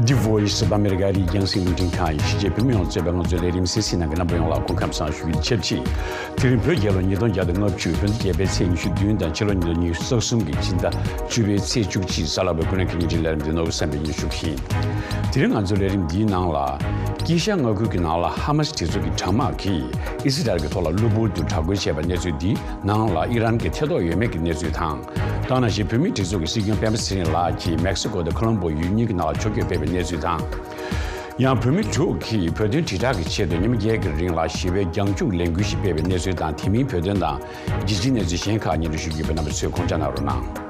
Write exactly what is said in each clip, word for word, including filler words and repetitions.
The Voice of America རིགས་རྒྱང་སྲིང་རླུང་འཕྲིན་ཁང་ཡི་ཕྱི་རྒྱལ་བོད་མི་ཡོངས་གཙོས་པའི་ང་ཚོའི་ལས་རིམ་གསན་གཟིགས་གནང་མཁན་རྣམ་པ་ཡོངས་ལ་སྐུ་ཁམས་བཟང་ཞུ་རྒྱུ་དང་ཆབས་ཅིག་དེ་རིང་བོད་རྒྱལ་ལོ་ཉིས་སྟོང་བརྒྱ་དང་ལྔ་བཅུ་བོད་ཟླ་བརྒྱད་པའི་ཚེས་ཉི་ཤུ་བདུན་དང་ཕྱི་ལོ་ཉིས་སྟོང་ཉི་ཤུ་རྩ་གསུམ་གྱི་ཕྱི་ཟླ་བཅུ་པའི་ཚེས་བཅུ་གཅིག་གཟའ་ལྷག་པའི་དགུན་གནས་ཀྱི་བརྙན་འཕྲིན་ལས་རིམ་འདི་ནོར་བུ་བསམ་འཕེལ་གྱིས་སྙན་སྒྲོན་ཞུ་གི་ཡིན། དེ་རིང་ང་ཚོའི་ལས་རིམ་འདིའི་ནང་ལ། དཀྱིལ་ཤར་མངའ་ཁུལ་གྱི་ནང་ལ་ཧ་མ་སི་སྒྲིག་འཛུགས་ཀྱི་དྲག་དམག་གིས་ཨི་སི་རལ་གྱི་ཐོག་ལ་གློ་བུར་དུ་དྲག་རྒོལ་བྱས་པའི་གནས་ཚུལ་འདིའི་ནང་ལ་ཨི་རན་གྱི་ཐེ་གཏོགས་ཡོད་མེད་ཀྱི་གནས་ཚུལ་དང་། དེ་ནང་བཞིན་བོད་མིའི་སྒྲིག་འཛུགས་ཀྱི་སྲིད་སྐྱོང་སྤེན་པ་ཚེ་རིང་ལགས་ཀྱིས་མེག་སི་ཀོ་དང་ཁོ་ལོམ་བོ་ཡུལ་གཉིས་ཀྱི་ནང་ལ་ཕྱོགས་བསྐྱོད་སྤེལ་བའི་གནས་ཚུལ་དང་། ཡང་བོད་མི་དྲུག་གིས་བོད་དོན་དྲིལ་བསྒྲགས་ཀྱི་ཆེད་དུ་ཉིན་མོ་བརྒྱད་ཀྱི་རིང་ལ་ཞི་བའི་རྒྱང་སྐྱོད་ལས་འགུལ་ཞིག་སྤེལ་བའི་གནས་ཚུལ་དང་། དེ་མིན་བོད་དོན་དང་རྒྱལ་སྤྱིའི་གནས་ཚུལ་གཞན་ཁག་སྙན་སྒྲོན་ཞུ་རྒྱུ་ཡིན་པས་རྣམ་པ་ཚོས་དགོངས་འཇགས་གནང་རོགས་གནང་།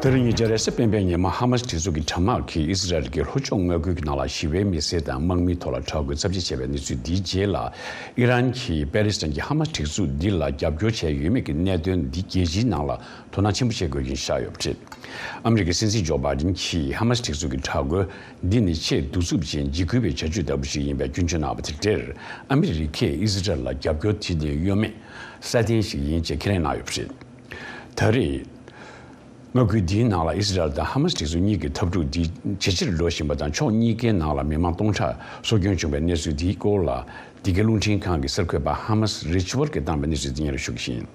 དེ་རིང་ཉེ་ཆར་རེས་གཟའ་སྤེན་པའི་ཉིན་མོ་ཧ་མ་སི་སྒྲིག་འཛུགས་ཀྱི་དྲག་དམག་གིས་ཨི་སི་རལ་གྱི་ལྷོ་ཕྱོགས་མངའ་ཁུལ་གྱི་ནང་ལ་ཞི་བའི་མི་སེར་དང་དམག་མིའི་ཐོག་ལ་དྲག་རྒོལ་ཚབས་ཆེ་བྱས་པའི་གནས་ཚུལ་འདིའི་རྗེས་ལ། ཨི་རན་གྱིས་པེ་ལི་སི་ཐན་གྱི་ཧ་མ་སི་སྒྲིག་འཛུགས་འདི་ལ་རྒྱབ་སྐྱོར་བྱས་ཡོད་མེད་ཀྱི་གནད་དོན་འདི་རྒྱལ་སྤྱིའི་ནང་ལ་དོ་སྣང་ཆེན་པོ་བྱེད་དགོས་རྒྱུ་ཡིན་ཤར་ཡོད་པ་རེད། ཨ་མི་རི་ཀའི་སྲིད་འཛིན་ཇོ་བྷའི་ཌེན་གྱིས་ཧ་མ་སི་སྒྲིག་འཛུགས་ཀྱི་དྲག་རྒོལ་འདི་ནི་ཆེས་གདུག་རྩུབ་ཅན་འཇིགས་སྐུལ་བའི་བྱ་སྤྱོད་ལྟ་བུ་ཞིག་ཡིན་པའི་སྐྱོན་བརྗོད་གནང་བ་དང་འབྲེལ། ཨ་མི་རི་ཀས་ཨི་སི་རལ་ལ་རྒྱབ་སྐྱོར་བྱེད་བཞིན་ཡོད་མེད་སྲ་བརྟན་ཞིག་ཡིན་ཅེས་ཁས་ལེན་གནང་ཡོད་པ་རེད། ད་རེས། མངའ་ཁུལ་འདིའི་ནང་ལ་ཨི་སི་རལ་དང་ཧ་མ་སི་སྒྲིག་འཛུགས་གཉིས་ཀྱི་འཐབ་འཁྲུག་འདི་ཇེ་ཆེར་འགྲོ་བཞིན་པ་དང་། ཕྱོགས་གཉིས་ཀའི་ནང་ལ་མི་མང་སྟོང་ཕྲག་སྲོག་སྐྱོན་བྱུང་བའི་གནས་ཚུལ་འདིའི་སྐོར་ལ། འདི་གའི་རླུང་འཕྲིན་ཁང་གི་གསར་འགོད་པ་ཧ་མ་སི་རི་ཆི་ཝར་གྱིས་བཏང་བའི་གནས་ཚུལ་འདི་སྙན་སྒྲོན་ཞུ་གི་ཡིན།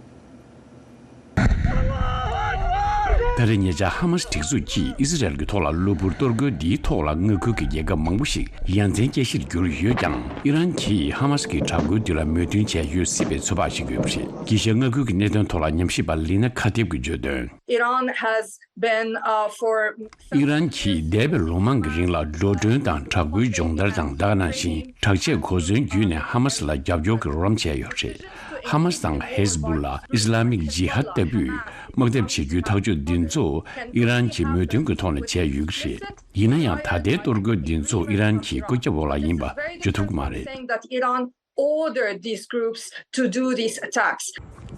ད་རེས་ཉེ་ཆར་ཧ་མ་སི་སྒྲིག་འཛུགས་ཀྱིས་ཨི་སི་རལ་གྱི་ཐོག་ལ་གློ་བུར་གཏོར་རྒོལ་འདིའི་ཐོག་ལ་མངའ་ཁུལ་གྱི་རྒྱལ་ཁབ་མང་པོ་ཞིག་ཡ་མཚན་སྐྱེ་གཞིར་གྱུར་ཡོད་ཀྱང་། ཨི་རན་གྱིས་ཧ་མ་སི་ཀྱི་དྲག་རྒོལ་འདི་ལ་མོས་མཐུན་བྱས་ཡོད་སྲིད་པའི་ཚོད་དཔག་བྱེད་ཀྱི་ཡོད་པ་རེད། དཀྱིལ་ཤར་མངའ་ཁུལ་གྱི་གནད་དོན་ཐོག་ལ་ཉམས་ཞིབ་པ་ལི་ན་ཁ་ཐེབ་ཀྱིས་བརྗོད་དོན། Iran has been, uh, for ཨི་རན་གྱིས་འདས་པའི་ལོ་མང་གི་རིང་ལ་འགྲོ་གྲོན་དང་དྲག་པོའི་སྦྱོང་བརྡར་དང་། ད་ག་ནང་བཞིན་དྲག་ཆས་གོ་མཚོན་བརྒྱུད་ནས་ཧ་མ་སི་ལ་རྒྱབ་སྐྱོར་གྱི་རོགས་རམ་བྱས་ཡོད་རེད། ཧ་མ་སི་དང་ཧེ་ཟི་བུ་ལ། ཨི་སི་ལ་མིག་ཇི་ཧད་ལྟ་བུས་དམག་འཐབ་བྱེད་རྒྱུའི་ཐག་གཅོད་འདི་ཚོ་ཨི་རན་གྱིས་མོས་མཐུན་གྱི་ཐོག་ནས་བྱས་ཡོད་ཀྱི་རེད། ཡིན་ན་ཡང་ད་ལྟའི་གཏོར་རྒོལ་འདི་ཚོ་ཨི་རན་གྱི་བཀོད་ཁྱབ་འོག་ལ་ཡིན་པ་བརྗོད་ཐུབ་ཀྱི་མ་རེད། Saying that Iran ordered these groups to do these attacks.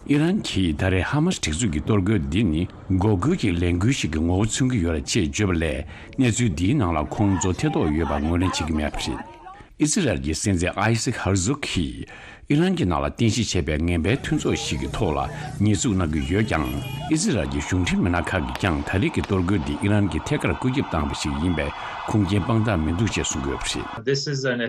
ཨི་རན་གྱིས་ད་རེས་ཧ་མ་སི་སྒྲིག་འཛུགས་ཀྱི་གཏོར་རྒོལ་འདི་ནི་འགོག་རྒོལ་གྱི་ལས་འགུལ་ཞིག་གི་ངོ་བོ་མཚོན་གྱི་ཡོད་རེད་ཅེས་བརྗོད་པ་ལས། གནས་ཚུལ་འདིའི་ནང་ལ་ཁོང་ཚོ་ཐེ་གཏོགས་ཡོད་པར་ངོས་ལེན་བྱེད་ཀྱི་མེད་པ་རེད། ཨི་སི་རལ་གྱི་སྲིད་འཛིན་ཨའི་སིག་ཧར་ཛུག་གིས་ཨི་རན་གྱི་ནང་ལ་རྟེན་གཞི་བྱས་པའི་ངན་པའི་མཐུན་ཚོགས་ཤིག་གི་ཐོག་ལ་ཉེས་འཛུགས་གནང་གི་ཡོད་ཀྱང་། ཨི་སི་རལ་གྱི་གཞུང་འབྲེལ་མི་སྣ་ཁག་གིས་ཀྱང་ད་རེས་ཀྱི་གཏོར་རྒོལ་འདི་ཨི་རན་གྱིས་ཐད་ཀར་བཀོད་ཁྱབ་བཏང་བ་ཞིག་ཡིན་པས་ཁུངས་སྐྱེལ་དཔང་རྟགས་མི་འདུག་ཅེས་གསུང་གི་ཡོད་པ་རེད། This is an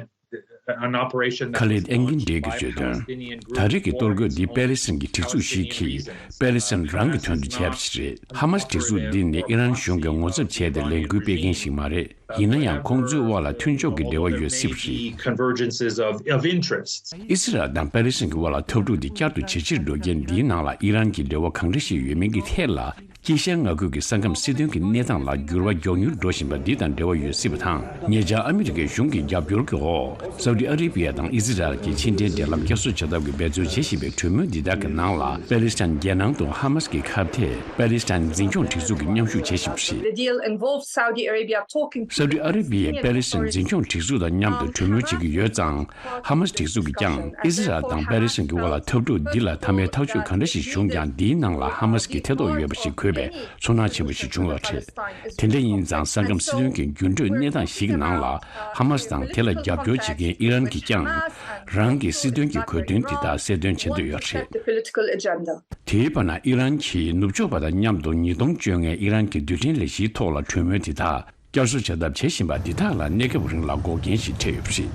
an operation that ཁ་ལེད་ཨེན་གིན་ཌེ་གིས་བརྗོད་དོན། ད་རེས་ཀྱི་གཏོར་རྒོལ་འདི་པེ་ལེ་སི་ཐན་གྱི་སྒྲིག་འཛུགས་ཤིག་གིས་པེ་ལེ་སི་ཐན་རང་གི་དོན་དུ་བྱས་པ་ཞིག་རེད། ཧ་མ་སི་སྒྲིག་འཛུགས་འདི་ནི་ཨི་རན་གཞུང་གིས་ངོ་ཚབ་བྱས་ཏེ་ལས་འགུལ་སྤེལ་མཁན་ཞིག་མ་རེད། ཡིན་ན་ཡང་ཁོང་ཚོའི་དབར་ལ་མཐུན་ཕྱོགས་ཀྱི་འབྲེལ་བ་ཡོད་སྲིད་པ་རེད། Convergences of, of interests. ཨི་སི་རལ་དང་པེ་ལེ་སི་ཐན་གྱི་དབར་ལ་འཐབ་འཁྲུག་འདི་བསྐྱར་དུ་ཇེ་ཆེར་འགྲོ་རྐྱེན་འདིའི་ནང་ལ་ཨི་རན་གྱི་འབྲེལ་བ་གང་འདྲ་ཞིག་ཡོད་མིན་གྱི་ཐད་ལ། དཀྱིལ་ཤར་མངའ་ཁུལ་གྱི་ས་ཁམས་སྲིད་དོན་གྱི་གནས་སྟངས་ལ་འགྱུར་བ་མགྱོགས་མྱུར་འགྲོ་བཞིན་པ་འདི་དང་འབྲེལ་བ་ཡོད་སྲིད་པ་དང་། ཉེ་ཆར་ཨ་མི་རི་ཀའི་གཞུང་གི་རྒྱབ་སྐྱོར་གྱི་འོག་སའུ་ཏི་ཨ་རེ་བི་ཡ་དང་ཨི་ཟི་རལ་གྱིས་ཕྱི་འབྲེལ་འབྲེལ་ལམ་བསྐྱར་གསོ་བྱ་ཐབས་ཀྱི་འབད་བརྩོན་བྱེད་བཞིན་པའི་གྲོས་མོལ་འདི་དག་གི་ནང་ལ། པེ་ལེ་སི་ཐན་རྒྱལ་ནང་དུ་ཧ་མ་སི་གི་ཁ་གཏད་པེ་ལེ་སི་ཐན་འཛིན་སྐྱོང་སྒྲིག་འཛུགས་ཀྱིས་མཉམ་ཞུགས་བྱེད་བཞིན་པ་རེད། The deal involves Saudi Arabia talking to སའུ་ཏི་ཨ་རེ་བི་ཡས་པེ་ལེ་སི་ཐན་འཛིན་སྐྱོང་སྒྲིག་འཛུགས་དང་མཉམ་དུ་གྲོས་མོལ་བྱེད་ཀྱི་ཡོད་ཙང་། ཧ་མ་སི་སྒྲིག་འཛུགས་ཀྱིས་ཀྱང་ཨི་ཟི་རལ་དང་པེ་ལེ་སི་ཐན་གྱི་དབར་ལ་འཐབ་འཁྲུག་འདི་ལ་མཐའ་མའི་ཐག་གཅོད་གང་འདྲ་ཞིག་བྱུང་ཀྱང་། འདིའི་ནང་ལ་ཧ་མ་སི་གི་ཐེ་གཏོགས་ཡོད་པ་ཞིག་གོ་བས་ཚོར་སྣང་ཆེན་པོ་ཞིག་བྱུང་ཡོད་རེད། དེ་འདྲ་ཡིན་ཙང་ས་ཁམས་སྲིད་དོན་གྱི་འགྱུར་འགྲོས་གནས་སྟངས་ཤིག་ནང་ལ་ཧ་མ་སི་དང་དེ་ལ་རྒྱབ་སྐྱོར་བྱེད་མཁན་ཨི་རན་གྱིས་ཀྱང་རང་གི་སྲིད་དོན་གྱི་གོ་དོན་འདི་དག་གསལ་སྟོན་བྱེད་འདོད་ཡོད་རེད། The political agenda. དེའི་བར་ན་ཨི་རན་གྱིས་ནུབ་ཕྱོགས་པ་དང་མཉམ་དུ་ཉིས་སྟོང་བཅོ་ལྔའི་ཨི་རན་གྱི་རྡུལ་ཕྲན་ལས་གཞིའི་ཐོག་ལ་གྲོས་མོལ་འདི་དག་བསྐྱར་གསོ་བྱ་ཐབས་བྱེད་བཞིན་པ་འདི་དག་ལ་གནས་སྐབས་རིང་ལ་འགོག་རྐྱེན་ཞིག་འཕྲད་ཡོད་པ་རེད།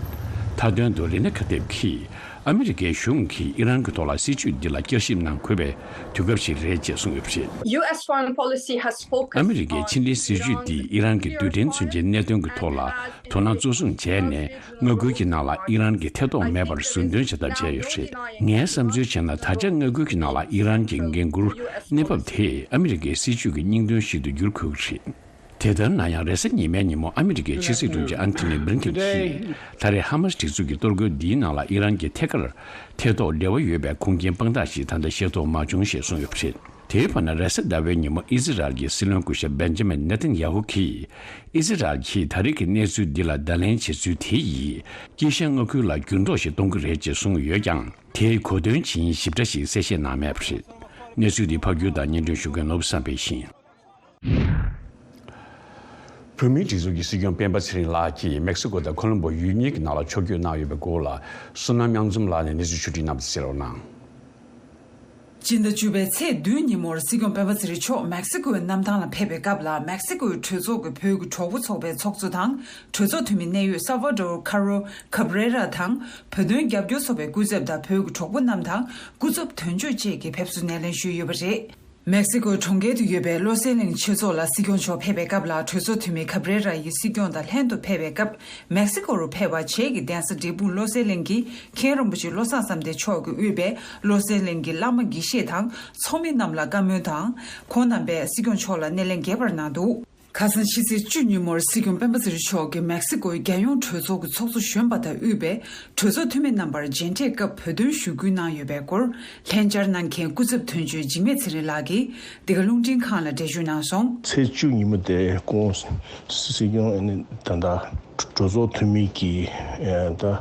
མཐའ་དོན་དུ་ལི་ན་ཁ་ཏེབ་ཀྱིས་ཨ་མི་རི་ཀའི་གཞུང་གིས་ཨི་རན་གྱི་ཐོག་ལ་སྲིད་ཇུས་འདི་ལ་བསྐྱར་ཞིབ་གནང་དགོས་པའི་དུས་སྐབས་ཤིག་རེད་ཅེས་གསུངས་ཡོད་པ་རེད། U S foreign policy has focused ཨ་མི་རི་ཀའི་ཕྱི་འབྲེལ་སྲིད་ཇུས་འདིས་ཨི་རན་གྱི་རྡུལ་ཕྲན་མཚོན་ཆའི་གནད་དོན་གྱི་ཐོག་ལ་དོ་སྣང་གཙོ་བཟུང་བྱས་ནས། མངའ་ཁུལ་གྱི་ནང་ལ་ཨི་རན་གྱི་ཐེ་གཏོགས་མེད་པར་ཟུར་འདོན་བྱ་ཐབས་བྱས་ཡོད་པ་རེད། ངའི་བསམ་ཚུལ་བྱས་ན། ད་ཆ་མངའ་ཁུལ་གྱི་ནང་ལ་ཨི་རན་གྱི་འགན་འཁུར་གནས་བབ་དེས་ཨ་མི་རི་ཀའི་སྲིད་ཇུས་ཀྱི་སྙིང་དོན་ཞིག་ཏུ་འགྱུར་དགོས་ཀྱི་རེད། དེ་ལྟར་ན་ཡང་། རེས་གཟའ་ཉི་མའི་ཉིན་མོ་ཨ་མི་རི་ཀའི་ཕྱི་སྲིད་དྲུང་ཆེ་ཨན་ཐོ་ནི་བྷི་ལིན་ཀེན་གྱིས་ད་རེས་ཧ་མ་སི་སྒྲིག་འཛུགས་ཀྱི་གཏོར་རྒོལ་འདིའི་ནང་ལ་ཨི་རན་གྱིས་ཐད་ཀར་ཐེ་གཏོགས་འབྲེལ་བ་ཡོད་པའི་ཁུངས་སྐྱེལ་དཔང་རྟགས་ཤིག་ད་ལྟ་ཤེས་རྟོགས་མ་བྱུང་ཞེས་གསུངས་ཡོད་པ་རེད། དེའི་བར་ན། རེས་གཟའ་ཟླ་བའི་ཉིན་མོ་ཨི་ཟི་རལ་གྱི་སྲིད་བློན་སྐུ་ཞབས་བེན་ཇ་མིན་ནེ་ཐན་ཡ་ཧུ་གིས་ཨི་ཟི་རལ་གྱིས་ད་རེས་ཀྱི་གནས་ཚུལ་འདི་ལ་བརྡ་ལན་བྱེད་ཚུལ་དེ་ཡིས་དཀྱིལ་ཤར་མངའ་ཁུལ་ལ་འགྱུར་ལྡོག་ཞིག་གཏོང་གི་རེད་ཅེས་གསུངས་ཡོད་ཀྱང་། དེའི་གོ་དོན་ཇི་ཡིན་ཞིབ་ཕྲ་ཞིག་གསལ་བཤད་གནང་མེད་པ་རེད། གནས་ཚུལ་འདི་ཕབ་སྒྱུར་དང་སྙན་སྒྲོན་ཞུ་མཁན་ནོར་བུ་བསམ་འཕེལ་ཡིན། བོད་མིའི་སྒྲིག་འཛུགས་ཀྱི་སྲིད་སྐྱོང་སྤེན་པ་ཚེ་རིང་ལགས་ཀྱིས་མེག་སི་ཀོ་དང་ཁོ་ལོམ་བོ་ཡུལ་གཉིས་ཀྱི་ནང་ལ་ཕྱོགས་བསྐྱོད་གནང་ཡོད་པའི་སྐོར་ལ། བསོད་ནམས་དབྱངས་འཛོམས་ལགས་ནས་གནས་ཚུལ་ཕྱོགས་སྒྲིག་གནང་བ་དེ་གསན་རོགས་གནང་། སྤྱི་ཟླ་བཅུ་པའི་ཚེས་བདུན་ཉིན་མོར་སྲིད་སྐྱོང་སྤེན་པ་ཚེ་རིང་མཆོག་མེག་སི་ཀོའི་གནམ་ཐང་ལ་ཕེབས་པའི་སྐབས་ལ། མེག་སི་ཀོའི་གྲོས་ཚོགས་ཀྱི་བོད་ཀྱི་གྲོགས་པོ་ཚོགས་པའི་ཚོགས་གཙོ་དང་། གྲོས་ཚོགས་འཐུས་མི་གནད་ཡོད་སལ་ཝ་ཌོར་ཁ་རོ་ཁ་བྷ་རེ་ར་དང་། བོད་དོན་རྒྱབ་སྐྱོར་ཚོགས་པའི་སྐུ་ཚབ་དང་། བོད་ཀྱི་གྲོགས་པོ་རྣམས་དང་། སྐུ་ཚབ་དོན་གཅོད་བཅས་ཀྱིས་ཕེབས་བསུ་སྣེ་ལེན་ཞུས་ཡོད་པ་རེད། མེག་སི་ཀོའི་གྲོང་ཁྱེར་དུ་ཡོད་པའི་བློ་གསལ་གླིང་ཆོས་ཚོགས་ལ་སྲིད་སྐྱོང་མཆོག་ཕེབས་པའི་སྐབས་ལ། གྲོས་ཚོགས་འཐུས་མི་ཁ་བྷ་རེ་ར་ཡིས་སྲིད་སྐྱོང་དང་ལྷན་དུ་ཕེབས་པའི་སྐབས། མེག་སི་ཀོ་རུ་ཕེབས་པ་བཅས་ཀྱི་གདན་ས་འབྲས་སྤུངས་བློ་གསལ་གླིང་གི་མཁན་རིན་པོ་ཆེ་བློ་བཟང་བསམ་གཏན་མཆོག་གིས་དབུས་པའི་བློ་གསལ་གླིང་གི་བླ་མ་དགེ་བཤེས་དང་ཚོགས་མི་རྣམས་ལ་བཀའ་མོལ་དང་། ཁོང་རྣམ་པས་སྲིད་སྐྱོང་མཆོག་ལ་སྣེ་ལེན་རྒྱས་པར་གནང་འདུག་ཁ་སང་ཕྱི་ཚེས་བཅུ་ཉིན་མོར་སྲིད་སྐྱོང་སྤེན་པ་ཚེ་རིང་མཆོག་གིས་མེག་སི་ཀོའི་རྒྱལ་ཡོངས་གྲོས་ཚོགས་ཀྱི་ཚོགས་གཙོ་གཞོན་པ་དང་དབུས་པའི་གྲོས་ཚོགས་འཐུས་མི་རྣམ་པར་མཇལ་འཕྲད་སྐབས་བོད་དོན་ཞུ་སྐུལ་གནང་ཡོད་པའི་སྐོར་ལྷན་བཅར་གནང་མཁན་སྐུ་ཚབ་དོན་གཅོད་འཇིགས་མེད་ཚེ་རིང་ལགས་ཀྱིས་འདི་ག་རླུང་འཕྲིན་ཁང་ལ་འགྲེལ་བརྗོད་གནང་སོང་། ཚེས་བཅུ་ཉིན་མོ་དེ་ཁོང་སྲིད་སྐྱོང་ཨ་ནི་ད་ལྟ་གྲོས་ཚོགས་འཐུས་མི་གི་ཨ་ད་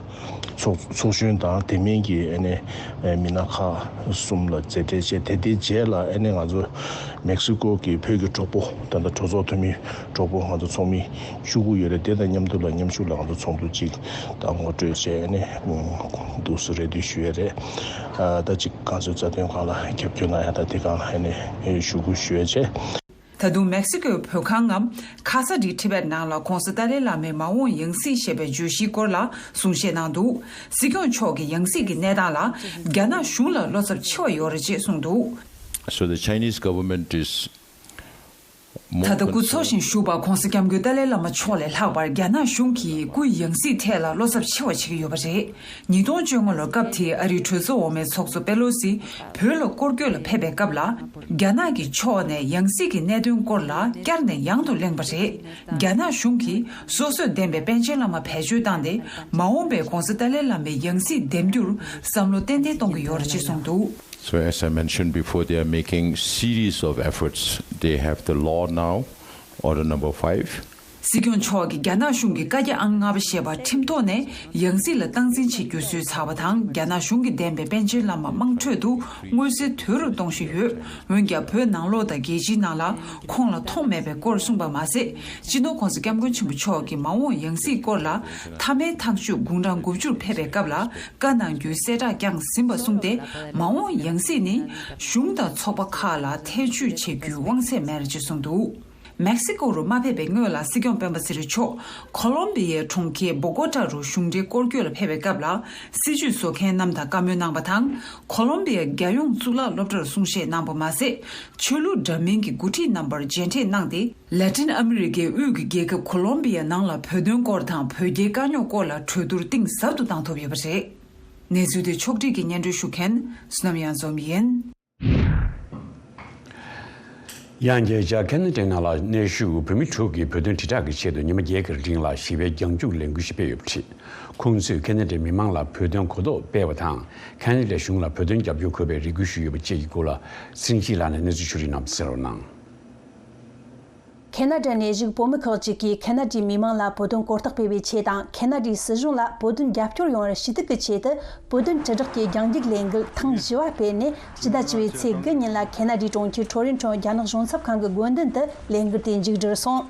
ཚོགས་ཚོགས་གཞོན་དང་དེ་མིན་གྱི་ཨ་ནི་ཨ་མི་སྣ་ཁག་གསུམ་ལ་མཇལ་འཕྲད་བྱས། དེ་དེའི་རྗེས་ལ་ཨ་ནི་ང་ཚོ་མེག་སི་ཀོ་གི་བོད་ཀྱི་གྲོགས་པོ། ད་ལྟ་གྲོས་ཚོགས་འཐུས་མི་གྲོགས་པོ་ང་ཚོ་ཚོགས་མི་བཅུ་དགུ་ཡོད་རེད། དེ་དང་མཉམ་དུ་ལ་མཉམ་ཞུགས་ལ་ང་ཚོ་ཚོགས་འདུ་གཅིག་དང་ངོ་སྤྲོད་བྱས་ཨ་ནི་འདུག་སེ་རེ་འདུན་ཞུ་ཡས་རེད། ཨ་ད་ཅིག་གང་ཚོད་རྩ་དོན་སྒང་ལ་རྒྱབ་སྐྱོར་གནང་ཡ་ད་དེ་སྒང་ལ་ཨ་ནི་ཞུ་སྐུལ་ཞུ་ཡས་བྱས། ད་དུང་མེག་སི་ཀོའི་བོད་ཁང་ངམ་ཁ་ས་ཌི་ཊི་བེཊ་ནང་ལ་༸གོང་ས་ཏཱ་ལའི་བླ་མའི་མ་འོངས་ཡང་སྲིད་ཞེས་པའི་བརྗོད་གཞིའི་སྐོར་ལ་གསུང་བཤད་གནང་འདུག་སྲིད་སྐྱོང་མཆོག་གིས་ཡང་སྲིད་ཀྱི་གནས་སྟངས་ལ་རྒྱ་ནག་གཞུང་ལ་བློ་འཚབ་ཆེ་བ་ཡོད་རེད་ཅེས་གསུངས་འདུག So the Chinese government is more ད་ལྟ་སྐུ་འཚོ་ཞིང་བཞུགས་པ་༸གོང་ས་༸སྐྱབས་མགོན་ཏཱ་ལའི་བླ་མ་མཆོག་ལས་ལྷག་པར་རྒྱ་ནག་གཞུང་གིས་སྐུའི་ཡང་སྲིད་ཐད་ལ་བློ་འཚབ་ཆེ་བ་བྱེད་ཀྱི་ཡོད་པ་རེད། ཉིས་སྟོང་བཅོ་ལྔ་ལོར་སྐབས་དེའི་ཨ་རིའི་གྲོས་ཚོགས་འོག་མའི་ཚོགས་གཙོ་པེ་ལོ་སི་བོད་ལ་སྐོར་སྐྱོད་ལ་ཕེབས་པའི་སྐབས་ལ། རྒྱ་ནག་གི་ཕྱོགས་ནས་ཡང་སྲིད་ཀྱི་གནད་དོན་སྐོར་ལ་བསྐྱར་ནས་ཡང་དུ་གླེང་བ་རེད། རྒྱ་ནག་གཞུང་གིས་སོ་སོས་འདེམས་པའི་པཎ་ཆེན་བླ་མ་བེད་སྤྱོད་བཏང་སྟེ། མ་འོངས་པའི་༸གོང་ས་ཏཱ་ལའི་བླ་མའི་ཡང་སྲིད་འདེམས་རྒྱུར་བསམ་བློ་ཏན་ཏན་གཏོང་གི་ཡོད་རེད་ཅེས་གསུངས་འདུག So as I mentioned before, they are making series of efforts. They have the law now, order number five. སྲིད་སྐྱོང་མཆོག་གིས་རྒྱ་ནག་གཞུང་གི་བཀའ་རྒྱ་ཨང་ལྔ་པ་ཞེས་པ་ཁྲིམས་ཐོག་ནས་ཡང་སྲིད་ལ་སྟངས་འཛིན་བྱེད་རྒྱུ་བཟོས་ཚར་བ་དང་། རྒྱ་ནག་གཞུང་གིས་འདེམས་པའི་པཎ་ཆེན་བླ་མ་དམངས་ཁྲོད་དུ་མངོན་གསལ་དོད་རུ་གཏོང་བཞིན་ཡོད། འོན་ཀྱང་བོད་ནང་ལོགས་དང་རྒྱལ་སྤྱིའི་ནང་ལ་ཁོང་ལ་མཐོང་མེད་པའི་སྐོར་གསུངས་པ་མ་ཟད། སྤྱི་ནོར་༸གོང་ས་༸སྐྱབས་མགོན་ཆེན་པོ་མཆོག་གིས་མ་འོངས་ཡང་སྲིད་སྐོར་ལ་མཐའ་མའི་ཐག་གཅོད་དགུང་གྲངས་དགུ་བཅུར་ཕེབས་པའི་སྐབས་ལ་བཀའ་གནང་རྒྱུའི་གསལ་བསྒྲགས་ཀྱང་ཟིན་པ་གསུངས་ཏེ། མ་འོངས་ཡང་སྲིད་ནི་གཞུང་དང་ཚོགས་པ་ཁག་ལ་ཐེ་བྱུས་བྱེད་རྒྱུའི་དབང་ཚད་མེད་ཅེས་གསུངས་འདུག་མེག་སི་ཀོ་རུ་མ་ཕེབས་པའི་སྔོན་ལ་སྲིད་སྐྱོང་སྤེན་པ་ཚེ་རིང་མཆོག་ཁོ་ལོམ་བི་ཡའི་གྲོང་ཁྱེར་བོ་གོ་ཊ་རུ་གཞུང་འབྲེལ་སྐོར་སྐྱོད་ལ་ཕེབས་པའི་སྐབས་ལ། སྲིད་བྱུས་བཟོ་མཁན་རྣམས་དང་བཀའ་མོལ་གནང་བ་དང་། ཁོ་ལོམ་བི་ཡ་རྒྱལ་ཡོངས་གཙུག་ལག་སློབ་གྲྭར་གསུང་བཤད་གནང་བ་མ་ཟད། ཆོས་ལུགས་འདྲ་མིན་གྱི་འགོ་ཁྲིད་རྣམ་པར་མཇལ་འཕྲད་གནང་སྟེ། ལ་ཏིན་ཨ་མི་རི་ཀའི་དབུས་ཀྱི་རྒྱལ་ཁབ་ཁོ་ལོམ་བི་ཡ་ནང་ལ་བོད་དོན་སྐོར་དང་བོད་རྒྱའི་དཀའ་རྙོག་སྐོར་ལ་གྲོས་བསྡུར་གཏིང་ཟབ་ཏུ་གཏང་ཐུབ་ཡོད་པ་རེད། གནས་ཚུལ་དེ་ཕྱོགས་བསྒྲིགས་ཀྱིས་སྙན་སྒྲོན་ཞུ་མཁན་བསོད་ནམས་དབྱངས་འཛོམས་ཡིན། ཡང་རྒྱལ་ས་ཁེ་ན་ཌའི་ནང་ལ་གནས་བཞུགས་བོད་མི་དྲུག་གིས་བོད་དོན་དྲིལ་བསྒྲགས་ཀྱི་ཆེད་དུ་ཉི་མ་བརྒྱད་ཀྱི་རིང་ལ་ཞི་བའི་རྒྱང་རྒྱུག་ལས་འགུལ་ཞིག་སྤེལ་ཡོད་པ་རེད། ཁོང་ཚོས་ཁེ་ན་ཌའི་མི་མང་ལ་བོད་དོན་གོ་རྟོགས་སྤེལ་བ་དང་། ཁེ་ན་ཌའི་གཞུང་ལ་བོད་དོན་རྒྱབ་སྐྱོར་དགོས་པའི་རེ་སྐུལ་ཞུས་ཡོད་པ་བཅས་ཀྱི་སྐོར་ལ་ཚེ་རིང་སྐྱིད་ལགས་ནས་གནས་ཚུལ་ཕྱོགས་སྒྲིག་གནང་བ་གསན་རོགས་གནང་། ཁེ་ན་ཌ་གནས་བཞུགས་བོད་མི་ཁག་ཅིག་གིས་ཁེ་ན་ཌའི་མི་མང་ལ་བོད་དོན་གོ་རྟོགས་སྤེལ་བའི་ཆེད་དང་། ཁེ་ན་ཌའི་སྲིད་གཞུང་ལ་བོད་དོན་རྒྱབ་སྐྱོར་ཡོང་བར་ཞུ་གཏུག་གི་ཆེད་དུ། བོད་དོན་དྲིལ་བསྒྲགས་ཀྱི་རྒྱང་རྒྱུག་ལས་འགུལ་ཐེངས་བཞི་བ་སྤེལ་ནས། ཕྱི་ཟླ་བཅུ་པའི་ཚེས་དགུ་ཉིན་ལ་ཁེ་ན་ཌའི་གྲོང་ཁྱེར་ཊོ་རེན་ཊོ་རྒྱ་ནག་གཞུང་ཚབ་ཁང་གི་དགོན་སྡེ་དུ་ལས་འགུལ་དེ་མཇུག་སྒྲིལ་སོང་།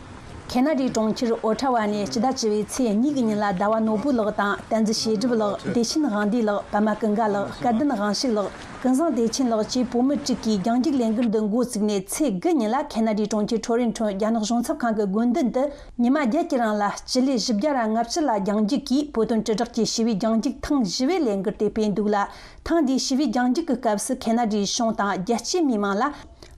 ཁེ་ན་ཌའི་གྲོང་ཁྱེར་ཨོ་ཊ་ཝ་ནས་ཕྱི་ཟླ་བཅུ་པའི་ཚེས་གཉིས་ཀྱི་ཉིན་ལ་ཟླ་བ་ནོར་བུ་ལགས་དང་། བསྟན་འཛིན་བྱེད་སྒྲུབ་ལགས། བདེ་ཆེན་དབང་འདུས་ལགས། པདྨ་ཀུན་དགའ་ལགས། སྐལ་ལྡན་དབང་ཕྱུག་ལགས། ཀུན་བཟང་བདེ་ཆེན་ལགས་བཅས་བོད་མི་དྲུག་གིས་རྒྱང་རྒྱུག་ལས་འགུལ་འདི་འགོ་བཙུགས་ནས། ཚེས་དགུ་ཉིན་ལ་ཁེ་ན་ཌའི་གྲོང་ཁྱེར་ཊོ་རེན་ཊོ་རྒྱ་ནག་གཞུང་ཚབ་ཁང་གི་དགོན་སྡེ་དུ་ཉི་མ་བརྒྱད་ཀྱི་རིང་ལ་སྤྱི་ལེ་བཞི་བརྒྱ་ར་ལྔ་བཅུ་ལ་རྒྱང་རྒྱུག་གིས་བོད་དོན་དྲིལ་བསྒྲགས་ཀྱི་ཞི་བའི་རྒྱང་རྒྱུག་ཐེངས་བཞི་བའི་ལས་འགུལ་དེ་སྤེལ་འདུག་ལ། ཐེངས་འདིའི་ཞི་བའི་རྒྱང་རྒྱུག་གི་སྐབས་སུ་ཁེ་ན་ཌའི་གཞུང་དང་རྒྱལ་སྤྱིའི་མི་མང་ལ།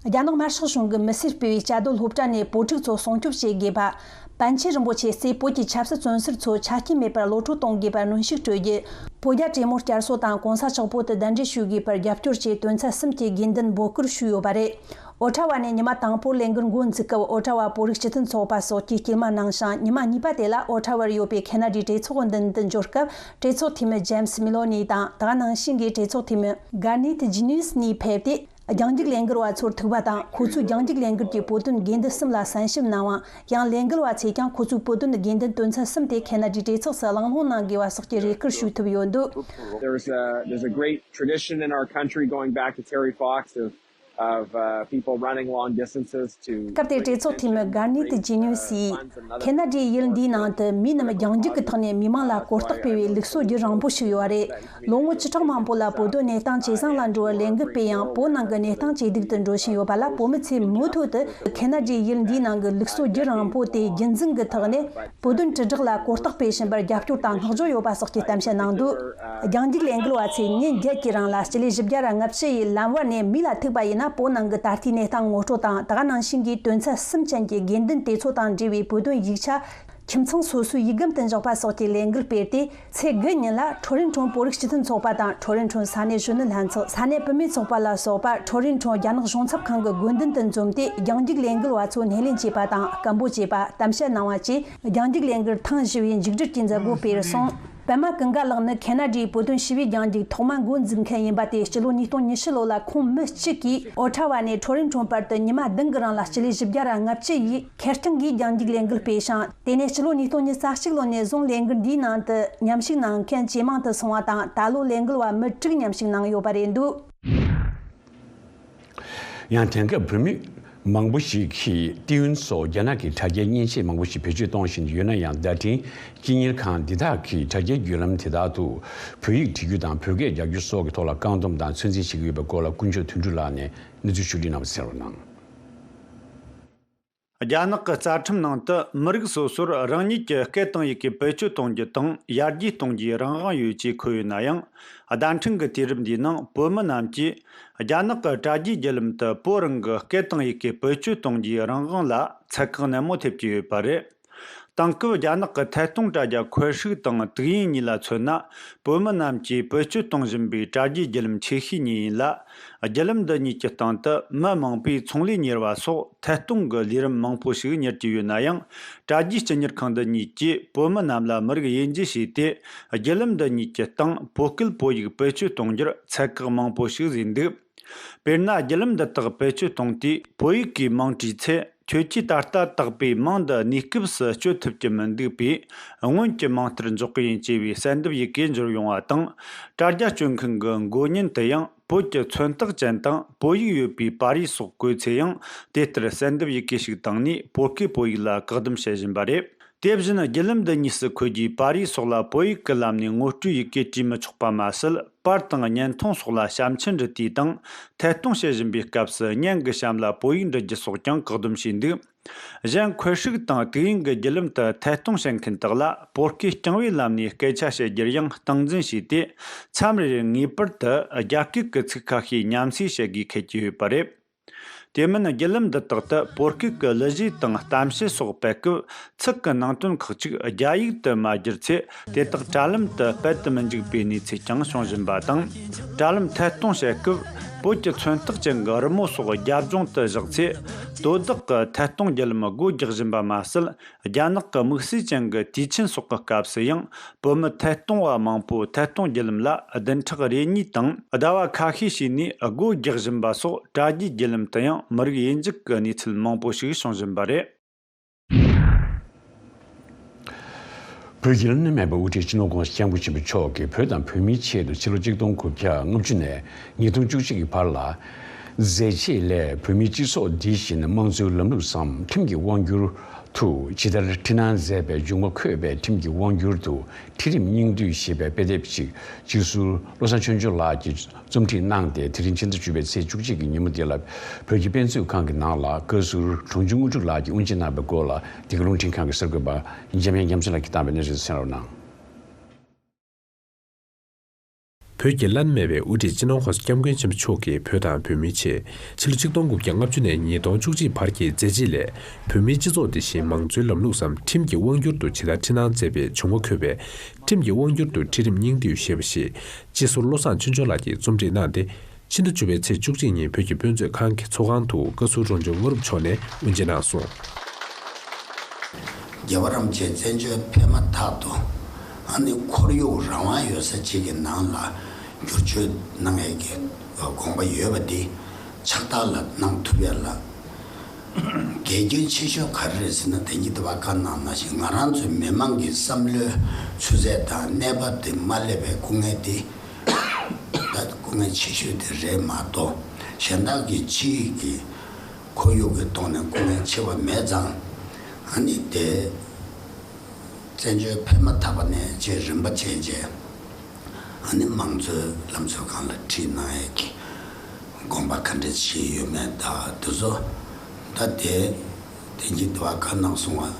རྒྱ་ནག་དམར་ཤོག་གཞུང་གིས་མི་སེར་སྤེལ་བའི་བཅའ་སྡོད་སློབ་གྲྭ་ནས་བོད་ཕྲུག་ཚོ་སྲུང་སྐྱོབ་བྱེད་དགོས་པ། པཎ་ཆེན་རིན་པོ་ཆེ་གཙོས་བོད་ཀྱི་ཆབ་སྲིད་བཙོན་ཟུར་ཚོ་ཆ་རྐྱེན་མེད་པར་གློད་གྲོལ་གཏོང་དགོས་པར་གནོན་ཤུགས་སྤྲོད་རྒྱུ། བོད་རྒྱ་གྲོས་མོལ་བསྐྱར་གསོ་དང་གོང་ས་ལྕགས་པོ་དུ་གདན་འདྲེན་ཞུ་དགོས་པར་རྒྱབ་སྐྱོར་བཅས་དོན་ཚན་གསུམ་གྱི་དགོས་འདུན་འབོད་སྐུལ་ཞུས་ཡོད་པ་རེད། ཨོ་ཊ་ཝ་ནས་ཉི་མ་དང་པོར་ལས་འགུལ་འགོ་འཛུགས་སྐབས། ཨོ་ཊ་ཝ་བོད་རིགས་སྤྱི་མཐུན་ཚོགས་པ་སོགས་ཀྱིས་སྐུལ་མ་གནང་ཞིང་། ཉི་མ་གཉིས་པ་དེ་ལ་ཨོ་ཊ་ཝར་ཡོད་པའི་ཁེ་ན་ཌའི་གྲོས་ཚོགས་མདུན་དུ་འབྱོར་སྐབས། གྲོས་ཚོགས་འཐུས་མི་ཇེམ་སི་མི་ལོ་ནི་དང་། དེ་ག་ནང་བཞིན་གྱི་གྲོས་ཚོགས་འཐུས་མི་གར་ནེ་ཐི་ཇི་ནིས་ནི་ཕེབས་ཏེ། རྒྱང་རྒྱུག་ལས་འགུལ་བ་ཚོར་ཐུག་པ་དང་། ཁོ་ཚོས་རྒྱང་རྒྱུག་ལས་འགུལ་གྱི་བོད་དོན་དགོས་འདུན་གསུམ་ལ་གསན་ཞིབ་གནང་བ། ཡང་ལས་འགུལ་བ་ཚོས་ཀྱང་ཁོ་ཚོའི་བོད་དོན་དགོས་འདུན་དོན་ཚན་གསུམ་དེ་ཁེ་ན་ཌའི་གྲོས་ཚོགས་སུ་གླེང་སློང་གནང་དགོས་པ་སོགས་ཀྱི་རེ་སྐུལ་ཞུས་ཐུབ་ཡོད་འདུག There's a, there's a great tradition in our country going back to Terry Fox of of uh, people running long distances to སྐབས་དེར་གྲོས་ཚོགས་འཐུས་མི་གྷར་ནི་ཏི་ཇི་ནིའུ་སིས་ཁེ་ན་ཌའི་ཡུལ་འདིའི་ནང་དུ་མིའི་རྣམས་རྒྱང་རྒྱུག་གི་ཐོག་ནས་མི་མང་ལ་གོ་རྟོགས་སྤེལ་བའི་ལུགས་སྲོལ་རྒྱུན་རིང་པོ་ཞིག་ཡོད་རེད། ལོ་ངོ་བཅུ་ཕྲག་མང་པོ་ལ་བོད་དོན་གནས་སྟངས་ཇེ་བཟང་ལ་འགྲོ་བར་ལས་འགུལ་སྤེལ་ཡང་བོད་ནང་གི་གནས་སྟངས་ཇེ་སྡུག་ཏུ་འགྲོ་བཞིན་ཡོད་པ་ལ་བོད་མི་ཚོས་མུ་མཐུད་དུ་ཁེ་ན་ཌའི་ཡུལ་འདིའི་ནང་གི་ལུགས་སྲོལ་རྒྱུན་རིང་པོ་དེ་རྒྱུན་འཛིན་གྱི་ཐོག་ནས། བོད་དོན་དྲིལ་བསྒྲགས་ལ་གོ་རྟོགས་སྤེལ་བཞིན་པར་རྒྱབ་སྐྱོར་དང་བསྔགས་བརྗོད་ཡོད་པ་སོགས་ཀྱི་གཏམ་བཤད་གནང་འདུག་རྒྱང་རྒྱུག་ལས་འགུལ་བ་ཚོས་ཉིན་བརྒྱད་ཀྱི་རིང་ལ་སྤྱི་ལེ་བཞི་བརྒྱ་ར་ལྔ་བཅུ་ཡི་ལམ་བར་ནས་མི་ལ་ཐུག་པ་ཡིན་ན་བོད་ནང་གི་ད་ལྟའི་གནས་སྟངས་ངོ་སྤྲོད་དང་ད་ག་ནང་བཞིན་གྱི་དོན་ཚན་གསུམ་ཅན་གྱི་དགོས་འདུན་དེ་ཚོ་དང་འབྲེལ་བའི་བོད་དོན་ཡིག་ཆ་ཁྱིམ་ཚང་སོ་སོའི་ཡིག་སྒམ་དུ་འཇོག་པ་སོགས་ཀྱི་ལས་འགུལ་སྤེལ་ཏེ། ཚེས་དགུ་ཉིན་ལ་ཁྲོ་རིན་ཁྲོན་བོད་རིགས་སྤྱི་མཐུན་ཚོགས་པ་དང་ཁྲོ་རིན་ཁྲོན་ས་གནས་གཞོན་ནུ་ལྷན་ཚོགས། ས་གནས་བུད་མེད་ཚོགས་པ་ལ་སོགས་པ་ཁྲོ་རིན་ཁྲོན་རྒྱ་ནག་གཞུང་ཚབ་ཁང་གི་དགོན་མདུན་དུ་འཛོམས་ཏེ། རྒྱང་རྒྱུག་ལས་འགུལ་བ་ཚོ་སྣེ་ལེན་བྱས་པ་དང་སྐད་འབོད་བྱས་པ། གཏམ་བཤད་གནང་བ་བཅས་རྒྱང་རྒྱུག་ལས་འགུལ་ཐེངས་བཞི་བའི་མཇུག་སྒྲིལ་གྱི་མཛད་སྒོ་སྤེལ་སོང་། པད་མ་ཀུན་དགའ་ལགས་ནི་ཁེ་ན་ཌའི་བོད་དོན་ཞི་བའི་རྒྱང་རྒྱུག་ཐོག་མ་འགོ་འཛུགས་མཁན་ཡིན་པ་དེ་སྤྱི་ལོ་ཉིས་སྟོང་ཉི་ཤུ་ལོ་ལ་ཁོང་མི་གཅིག་གིས་ཨོ་ཁྲ་བ་ནས་ཁྲོ་རིན་ཁྲོན་བར་དུ་ཉི་མ་བདུན་གྱི་རིང་ལ་སྤྱི་ལེ་བཞི་བརྒྱ་ར་ལྔ་བཅུ་ཡི་ཁེར་རྐྱང་གིས་རྒྱང་རྒྱུག་ལས་འགུལ་སྤེལ་ཞིང་། དེ་ནས་སྤྱི་ལོ་ཉིས་སྟོང་ཉི་ཤུ་རྩ་གཅིག་ལོ་ནས་བཟུང་ལས་འགུལ་འདིའི་ནང་དུ་མཉམ་ཞུགས་གནང་མཁན་ཇེ་མང་དུ་སོང་བ་དང་། ད་ལོ་ལས་འགུལ་བ་མི་དྲུག་མཉམ་ཞུགས་གནང་ཡོད་པ་རེད་འདུག་ཡང་དེང་སྐབས་བོད་མི་མང་པོ་ཞིག་གིས་ཏི་ཡོན་སོགས་རྒྱ་ནག་གི་དྲ་རྒྱའི་མཉེན་ཆས་མང་པོ་ཞིག་བེད་སྤྱོད་གཏོང་བཞིན་ཡོད་ན་ཡང་། བརྡ་འཕྲིན་སྤྱི་གཉེར་ཁང་འདི་དག་གིས་དྲ་རྒྱའི་བརྒྱུད་ལམ་དེ་དག་ཏུ་བོད་ཡིག་བྲིས་རྒྱུ་དང་བོད་སྐད་རྒྱག་རྒྱུ་སོགས་ཀྱི་ཐོག་ལ་བཀག་སྡོམ་དང་ཚོད་འཛིན་བྱེད་ཀྱི་ཡོད་པའི་སྐོར་ལ་ཀུན་མཆོག་དོན་གྲུབ་ལགས་ནས་གནས་ཚུལ་ཞིབ་ཕྲ་གནང་བ་གསན་རོགས་གནང་། རྒྱ་ནག་གི་རྩ་ཁྲིམས་ནང་དུ་མི་རིགས་སོ་སོར་རང་ཉིད་ཀྱི་སྐད་དང་ཡི་གེ་བེད་སྤྱོད་གཏོང་རྒྱུ་དང་ཡར་རྒྱས་གཏོང་རྒྱུའི་རང་དབང་ཡོད་ཅེས་འཁོད་ཡོད་ན་ཡང་། བརྡ་འཕྲིན་གྱི་དུས་རབས་འདིའི་ནང་བོད་མི་རྣམས་ཀྱིས་རྒྱ་ནག་གི་དྲ་རྒྱའི་བརྒྱུད་ལམ་དུ་བོད་རང་གི་སྐད་དང་ཡི་གེ་བེད་སྤྱོད་གཏོང་རྒྱུའི་རང་དབང་ལ་ཚད་བཀག་ནན་མོ་ཐེབས་ཀྱི་ཡོད་པ་རེད། དེང་སྐབས་རྒྱ་ནག་གི་ཐད་གཏོང་དྲ་རྒྱ་ཁོར་ཧྲིག་དང་དུག་དབྱིབས་གཉིས་ལ་མཚོན་ན། བོད་མི་རྣམས་ཀྱིས་བེད་སྤྱོད་གཏོང་བཞིན་པའི་དྲ་རྒྱའི་བརྒྱུད་ལམ་ཆེ་ཤོས་གཉིས་ཡིན་ལ། བརྒྱུད་ལམ་འདི་གཉིས་ཀྱི་སྟེང་དུ་མི་མང་པོས་ཚོང་ལས་གཉེར་བ་སོགས་ཐད་གཏོང་གི་ལས་རིམ་མང་པོ་ཞིག་གཉེར་གྱི་ཡོད་ན་ཡང་། དྲ་རྒྱའི་སྤྱི་གཉེར་ཁང་འདི་གཉིས་ཀྱིས་བོད་མི་རྣམས་ལ་མི་རིགས་དབྱེ་འབྱེད་བྱས་ཏེ། བརྒྱུད་ལམ་འདི་གཉིས་ཀྱི་སྟེང་བོད་སྐད་བོད་ཡིག་བེད་སྤྱོད་གཏོང་རྒྱུར་ཚད་བཀག་མང་པོ་ཞིག་བཟོས་འདུག་དཔེར་ན། བརྒྱུད་ལམ་འདི་དག་བེད་སྤྱོད་གཏོང་དུས་བོད་ཡིག་གི་མིང་བྲིས་ཚེ། ཁྱོད་ཀྱིས་ད་ལྟ་དག་པའི་མིང་འདི་གནས་སྐབས་སུ་སྤྱོད་ཐུབ་ཀྱི་མི་འདུག་པས། སྔོན་གྱི་མིང་ལྟར་འཇོག་གི་ཡིན་ཅེས་པའི་གསལ་འདེབས་ཡི་གེ་འབྱོར་ཡོང་བ་དང་། དྲ་རྒྱ་སྤྱོད་མཁན་གྱི་མགོ་བརྙན་དུ་ཡང་བོད་ཀྱི་མཚོན་རྟགས་ཅན་དང་བོད་ཡིག་ཡོད་པའི་པར་རིས་སོགས་བཀོད་ཚེ་ཡང་དེ་ལྟར་གསལ་འདེབས་ཡི་གེ་ཞིག་བཏང་ནས་བོད་སྐད་བོད་ཡིག་ལ་བཀག་སྡོམ་བྱེད་བཞིན་པ་རེད། དེ་བཞིན་བརྒྱུད་ལམ་འདི་གཉིས་སུ་འཁོད་རྒྱུའི་པར་རིས་སོགས་ལ་བོད་ཡིག་གི་ལམ་ནས་ངོ་སྤྲོད་ཡི་གེ་བྲིས་མི་ཆོག་པ་མ་ཟད། པར་དང་བརྙན་ཐུང་སོགས་ལ་བྱམས་ཆུ་འབྲི་དུས་དང་ཐད་གཏོང་བྱེད་བཞིན་པའི་སྐབས་སུ་བརྙན་གྱི་གཤམ་ལ་བོད་ཡིག་འབྲི་རྒྱུ་སོགས་ཀྱང་བཀག་སྡོམ་བྱས་འདུག་གཞན་ཁོར་ཧྲིག་དང་དུག་དབྱིབས་ཀྱི་བརྒྱུད་ལམ་དུ་ཐད་གཏོང་བྱེད་མཁན་དག་ལ་བོད་སྐད་རྐྱང་བའི་ལམ་ནས་སྐད་ཆ་བཤད་རྒྱུར་ཡང་སྟངས་འཛིན་བྱས་ཏེ། མཚམས་རེར་ངེས་པར་དུ་རྒྱ་སྐད་ཀྱི་ཚིག་ཁ་ཤས་མཉམ་བསྲེས་བྱེད་དགོས་འཁེལ་གྱི་ཡོད་པ་རེད། དེ་མིན་བརྒྱུད་ལམ་འདི་དག་ཏུ་བོད་སྐད་ཀྱི་གླུ་གཞས་དང་གཏམ་བཤད་སོགས་སྤེལ་སྐབས། ཚིག་གི་ནང་དོན་ཁག་ཅིག་རྒྱ་ཡིག་ཏུ་མ་བསྒྱུར་ཚེ། དེ་དག་དྲ་ལམ་དུ་སྤེལ་དུ་མི་འཇུག་པའི་གནས་ཚུལ་ཀྱང་བྱུང་བཞིན་པ་དང་། དྲ་ལམ་ཐད་གཏོང་བྱེད་སྐབས། བོད་ཀྱི་མཚོན་རྟགས་ཅན་གྱི་རི་མོ་སོགས་རྒྱབ་ལྗོངས་དུ་བཞག་ཚེ། དོ་བདག་གི་ཐད་གཏོང་བརྒྱུད་ལམ་སྒོ་རྒྱག་བཞིན་པ་མ་ཟད། རྒྱ་ནག་གི་དམིགས་བསལ་ཅན་གྱི་དུས་ཆེན་སོགས་ཀྱི་སྐབས་སུ་ཡང་། བོད་མི་ཐད་གཏོང་བ་མང་པོ་ཐད་གཏོང་བརྒྱུད་ལམ་ལ་བདུན་ཕྲག་རེ་གཉིས་དང་ཟླ་བ་ཁ་ཤས་ཤིག་ནས་སྒོ་རྒྱག་བཞིན་པ་སོགས་དྲ་རྒྱའི་བརྒྱུད་ལམ་དུ་ཡང་མི་རིགས་དབྱེ་འབྱེད་ཀྱི་གནས་ཚུལ་མང་པོ་ཞིག་བྱུང་བཞིན་པ་རེད། བོད་ཀྱི་བླ་ན་མེད་པའི་དབུ་ཁྲིད་སྤྱི་ནོར་༸གོང་ས་༸སྐྱབས་མགོན་ཆེན་པོ་མཆོག་གིས་བོད་དང་བོད་མིའི་ཆེད་དུ་ཕྱི་ལོ་གཅིག་སྟོང་དགུ་བརྒྱ་ལྔ་བཅུ་ནས་ཉིས་སྟོང་བཅུ་གཅིག་གི་བར་ལ། མཛད་རྗེས་ལས་བོད་མིའི་སྤྱི་ཚོགས་འདི་བཞིན་དམངས་གཙོའི་ལམ་ལུགས་སམ་ཁྲིམས་ཀྱི་དབང་སྒྱུར། དུ་ཇི་ལྟར་འཁྲི་སྣང་མཛད་པའི་འབྱུང་བ་འཁོད་པའི་ཁྲིམས་ཀྱི་དབང་སྒྱུར་དུ་ཁྲིད་རིམ་སྙིང་བསྡུས་ཞེས་པའི་དཔེ་དེབ་ཅིག་སྤྱི་ཟུར་བློ་བཟང་ཆོས་འབྱོར་ལགས་ཀྱིས་རྩོམ་སྒྲིག་གནང་སྟེ། དེ་རིང་ཕྱི་ཟླ་བཅུ་པའི་ཚེས་བཅུ་གཅིག་གི་ཉིན་མོ་འདི་ལ་བོད་ཀྱི་དཔེ་མཛོད་ཁང་གི་ནང་ལ་བཀའ་ཟུར་དྲུང་ཆུ་དངོས་གྲུབ་ལགས་ཀྱིས་དབུ་འབྱེད་གནང་བའི་སྐོར་ལ། འདི་ག་རླུང་འཕྲིན་ཁང་གི་གསར་འགོད་པ་འཇམ་དབྱངས་རྒྱ་མཚོ་ལགས་ཀྱིས་བཏང་བའི་གནས་ཚུལ་གསན་རོགས་གནང་། བོད་ཀྱི་བླ་ན་མེད་པའི་དབུ་ཁྲིད་སྤྱི་ནོར་༸གོང་ས་༸སྐྱབས་མགོན་ཆེན་པོ་མཆོག་གིས་བོད་དང་བོད་མིའི་ཆེད། ཕྱི་ལོ་ཆིག་སྟོང་དགུ་བརྒྱ་ལྔ་བཅུ་ནས་ཉིས་སྟོང་བཅུ་གཅིག་བར་གྱི་མཛད་རྗེས་ལས། བོད་མིའི་སྤྱི་ཚོགས་དེ་བཞིན་མང་གཙོའི་ལམ་ལུགས་སམ་ཁྲིམས་ཀྱི་དབང་སྒྱུར་དུ་ཇི་ལྟར་འཁྲི་སྣང་མཛད་པའི་བྱུང་བ་འཁོད་པའི། ཁྲིམས་ཀྱི་དབང་སྒྱུར་དུ་ཁྲིད་རིམ་སྙིང་བསྡུས་ཞེས་པ་ཞིག་སྤྱི་ཟུར་བློ་བཟང་ཆོས་འབྱོར་ལགས་ཀྱིས་རྩོམ་སྒྲིག་གནང་སྟེ། ཕྱི་ཟླ་བཅུ་པའི་ཚེས་བཅུ་གཅིག་ཉིན་བོད་ཀྱི་དཔེ་མཛོད་ཁང་གི་ཚོགས་ཁང་དུ་བཀའ་ཟུར་དྲུང་ཆུ་དངོས་གྲུབ་མཆོག་ནས་དབུ་འབྱེད་གནང་སོང་། རྒྱལ་བ་རིན་པོ་ཆེ་བཙན་བྱོལ་ཕེབས་མ་ཐག་ཏུ། ཨ་ནི་ཁོར་ཡུག་རང་དབང་ཡོད་ས་ཅིག་གི་ནང་ལ་བསྒྱུར་བཅོས་གནང་ཡས་ཀྱི་དགོངས་པ་ཡོད་པ་འདི་ཕྱག་རྟགས་ལ་གནང་ཐུབ་ཡ་ལ། འགལ་རྐྱེན་ཆེ་ཤོས་ག་རེ་རེད་ཟེར་ན། དེང་གི་དུས་བཀའ་གནང་ནང་བཞིན་ང་རང་ཚོའི་མི་མང་གི་བསམ་བློའི་ཆུ་ཚད་དང་གནས་བབ་དེ་མ་སླེབས་པའི་སྐུ་ངལ་དེ། ད་སྐུ་ངལ་ཆེ་ཤོས་དེ་རེད་མ་གཏོགས། གཞན་དག་གི་ཕྱིའི་གི་ཁོར་ཡུག་གི་ཐོག་ནས་སྐུ་ངལ་ཆེ་བ་མེད་ཙང་། ཨ་ནི་དེ་བཙན་བྱོལ་ཕེབས་མ་ཐག་པ་ནས་ཅེས་རིམ་པ་བྱས་རྗེས། ཨ་ནི་མང་གཙོའི་ལམ་སྲོལ་སྒང་ལ་ཁྲིད་གནང་ཡས་ཀྱི་དགོངས་པ་ག་འདྲ་བཞེས་ཡོད་མེད་དང་དེ་ཚོ། ད་དེ་དེ་གཉིས་དེ་བ་བཀའ་གནང་སོང་བ།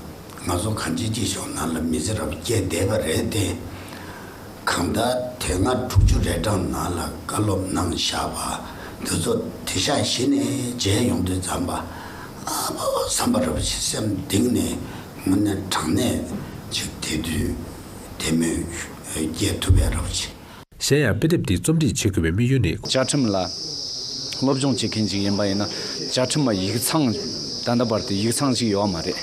ང་ཚོ་གང་ཅིའི་ཅིག་ཤོག་ནང་ལ་མི་ཚེ་རབ་སྐྱེལ་བསྡད་པ་རེད་དེ། གང་ལྟར་དེ་སྔ་དྲུག་ཅུ་རེ་གྲངས་ནང་ལ་བཀའ་སློབ་གནང་བཞག་པ་དེ་ཚོ་དེ་ཤག་གཞི་ནས་མཇལ་ཡོང་དུས་ཙམ་པ། ཨ་ཕོ་བསམ་པ་རབ་ཆེ་སེམས་གཏིང་ནས་དངོས་གནས་དྲང་གནས་ཅིག་དེ་དུས་དེ་མོས་སྐྱེལ་ཐུབ་པའི་རབ་ཆེ། གཞན་ཡང་དཔེ་དེབ་འདི་རྩོམ་སྒྲིག་བྱེད་དགོས་པའི་དམིགས་ཡུལ་ནི། བཅའ་ཁྲིམས་ལ་སློབ་སྦྱོང་བྱེད་མཁན་ཅིག་ཡིན་པ་ཡིན་ན། བཅའ་ཁྲིམས་ལ་ཡིག་ཚང་ད་ལྟ་བར་དུ་ཡིག་ཚང་ཅིག་ཡོད་མ་རེད།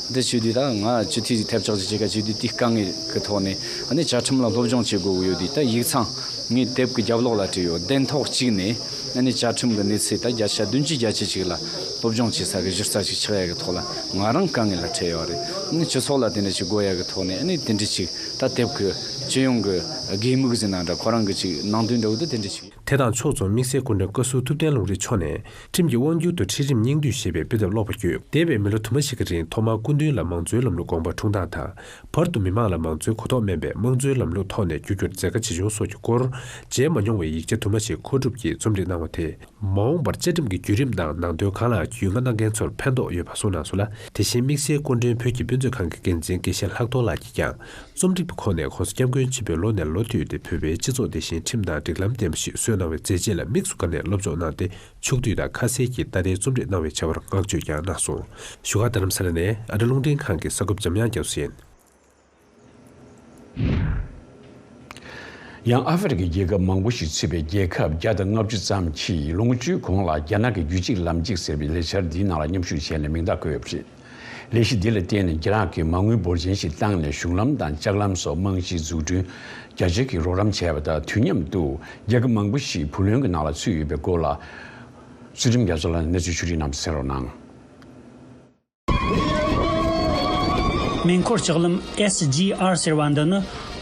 འདི་བྱེད་དུས་ད་ང་སྤྱི་འཐུས་ཐེབས་ཆག་ཅིག་བྱེད་ཀ་བྱེད་དུས་དེའི་དཀའ་ངལ་གྱི་ཐོག་ནས་ཨ་ནི་བཅའ་ཁྲིམས་ལ་སློབ་སྦྱོང་བྱེད་དགོས་ཀྱི་ཡོད་དུས། ད་ཡིག་ཚང་ངའི་དེབ་ཀྱི་རྒྱབ་ལོགས་ལ་བྲིས་ཡོད། གདན་ཐོག་གཅིག་ནས་ཨ་ནི་བཅའ་ཁྲིམས་ཀྱི་གནས་ཚུལ་ད་བརྒྱ་ཆ་བདུན་ཅུ་བརྒྱད་ཅུ་ཅིག་ལ་སློབ་སྦྱོང་བྱེད་ས་གི་གཞི་རྩ་ཅིག་ཆགས་ཡ་གི་ཐོག་ལ་ང་རང་དཀའ་ངལ་ལ་འཕྲད་ཡོད་རེད། ཨ་ནི་སྤྱི་ཚོགས་ལ་དེ་འདྲ་ཅིག་དགོས་ཡ་གི་ཐོག་ནས་ཨ་ནི་དེ་འདྲ་ཅིག་ད་དེབ་ཀྱི་སྤྱི་ཡོངས་ཀྱི་དགོས་དམིགས་ཟེར་ན་འདྲ། ཁོ་རང་གི་ཅིག་ནང་དོན་འདྲ་བོ་དེ་དེ་འདྲ་ཅིག་དེ་དང་ཕྱོགས་མཚུངས་དམིགས་བསལ་སྐུ་མགྲོན་བཀའ་ཟུར་ཐུབ་བསྟན་ལུང་རིགས་མཆོག་ནས་ཁྲིམས་ཀྱི་དབང་སྒྱུར་དུ་ཁྲིད་རིམ་སྙིང་བསྡུས་ཞེས་པའི་དཔེ་དེབ་ཀློག་པར་བསྐྱོད། འདས་པའི་མི་ལོ་དུ་མ་ཞིག་གི་རིང་ཐོག་མར་སྐུ་མདུན་ལ་མང་གཙོའི་ལམ་ལུགས་དགོངས་པ་འཁྲུངས་སྟངས་དང་། བར་དུ་མི་མང་ལ་མང་གཙོའི་གོ་རྟོགས་དམན་པས་དམངས་གཙོའི་ལམ་ལུགས་ཐོག་ནས་བསྒྱུར་རྒྱུར་མཛད་དཀའ་ཆེ་ཆུང་སོགས་ཀྱི་སྐོར་མཇལ་མ་མྱོང་བའི་ཡིག་ཆ་དུ་མ་ཞིག་མཁོ་སྒྲུབ་ཀྱིས་རྩོམ་སྒྲིག་གནང་བ་དེས། མ་འོངས་པར་བཅའ་ཁྲིམས་ཀྱི་བརྒྱུད་རིམ་དང་ནང་དོན་གང་ལ་རྒྱུས་མངའ་གནང་མཁན་ཚོར་ཕན་ཐོགས་ཡོད་པ་གསུངས་གནང་སོང་ལ། དེ་བཞིན་དམིགས་བསལ་སྐུ་མགྲོན་བོད་ཀྱི་དཔེ་མཛོད་ཁང་གི་འགན་འཛིན་དགེ་བཤེས་ལྷག་རྡོར་ལགས་ཀྱིས་ཀྱང་། རྩོམ་སྒྲིག་པའི་ཁོངས་ནས་༸གོང་ས་༸སྐྱབས་མགོན་ཆེན་པོས་ལོ་ནས་ལོ་བསྟུད་དེ་བོད་པའི་སྤྱི་ཚོགས་དེ་བཞིན་ཁྲིམས་དང་སྒྲིག་ལམ་ལྡན་པ་ཞིག་བཟོས་གནང་བའི་མཛད་རྗེས་ལ་དམིགས་སུ་བཀར་ནས་སློབ་སྦྱོང་གནང་སྟེ། ཕྱོགས་བསྡུས་དང་ཁ་གསལ་གྱི་ལྟ་བསྟན་རྩོམ་སྒྲིག་གནང་བའི་བྱ་བར་བསྔགས་བརྗོད་ཀྱང་གནང་སོང་། བཞུགས་སྒར་རྡ་རམ་ས་ལ་ནས་ཨ་རི་རླུང་འཕྲིན་ཁང་གི་གསར་འགོད་པ་འཇམ་དབྱངས་རྒྱ་མཚོ་ཡིན། ཡང་ཨ་ཧྥེ་རི་ཁའི་རྒྱལ་ཁབ་མང་པོ་ཞིག་ཚུད་པའི་རྒྱལ་ཁབ་བརྒྱ་དང་ལྔ་བཅུ་ཙམ་གྱིས་ལོ་ངོ་བཅུའི་གོང་ལ་རྒྱ་ནག་གི་རྒྱུད་གཅིག་ལམ་གཅིག་ཟེར་བའི་ལས་འཆར་འདིའི་ནང་ལ་མཉམ་ཞུགས་བྱས་ནས་མིང་རྟགས་བཀོད་ཡོད་པ་རེད། ལས་གཞི་འདི་ལ་བརྟེན་ནས་རྒྱ་ནག་གིས་མ་དངུལ་འབོར་ཆེན་ཞིག་བཏང་ནས་གཞུང་ལམ་དང་ལྕགས་ལམ་སོགས་རྨང་གཞིའི་འཛུགས་སྐྲུན་རྒྱ་ཆེ་གི་རོགས་རམ་བྱས་པ་དང་། དུས་མཉམ་དུ་རྒྱལ་ཁབ་མང་པོ་ཞིག་བུ་ལོན་གྱི་ནང་ལ་ཚུད་ཡོད་པའི་སྐོར་ལ། ཚུལ་ཁྲིམས་རྒྱ་མཚོ་ལགས་ནས་གནས་ཚུལ་ཕྱོགས་སྒྲིག་གནང་བ་གསན་རོགས་གནང་། མེ་འཁོར་ལྕགས་ལམ་S G R ཟེར་བ་འདི་ནི་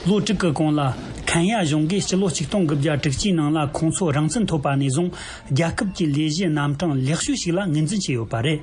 ལོ་དྲུག་གི་གོང་ལ་ཁེན་ཡ་གཞུང་གིས་སྤྱི་ལོ་ཆིག་སྟོང་དགུ་བརྒྱ་དྲུག་ཅུའི་ནང་ལ་ཁོང་ཚོ་རང་བཙན་ཐོབ་པ་ནས་བཟུང་རྒྱལ་ཁབ་ཀྱི་ལས་གཞི་རྣམ་གྲངས་ལེགས་ཤོས་ཤིག་ལ་ངོས་འཛིན་བྱས་ཡོད་པ་རེད།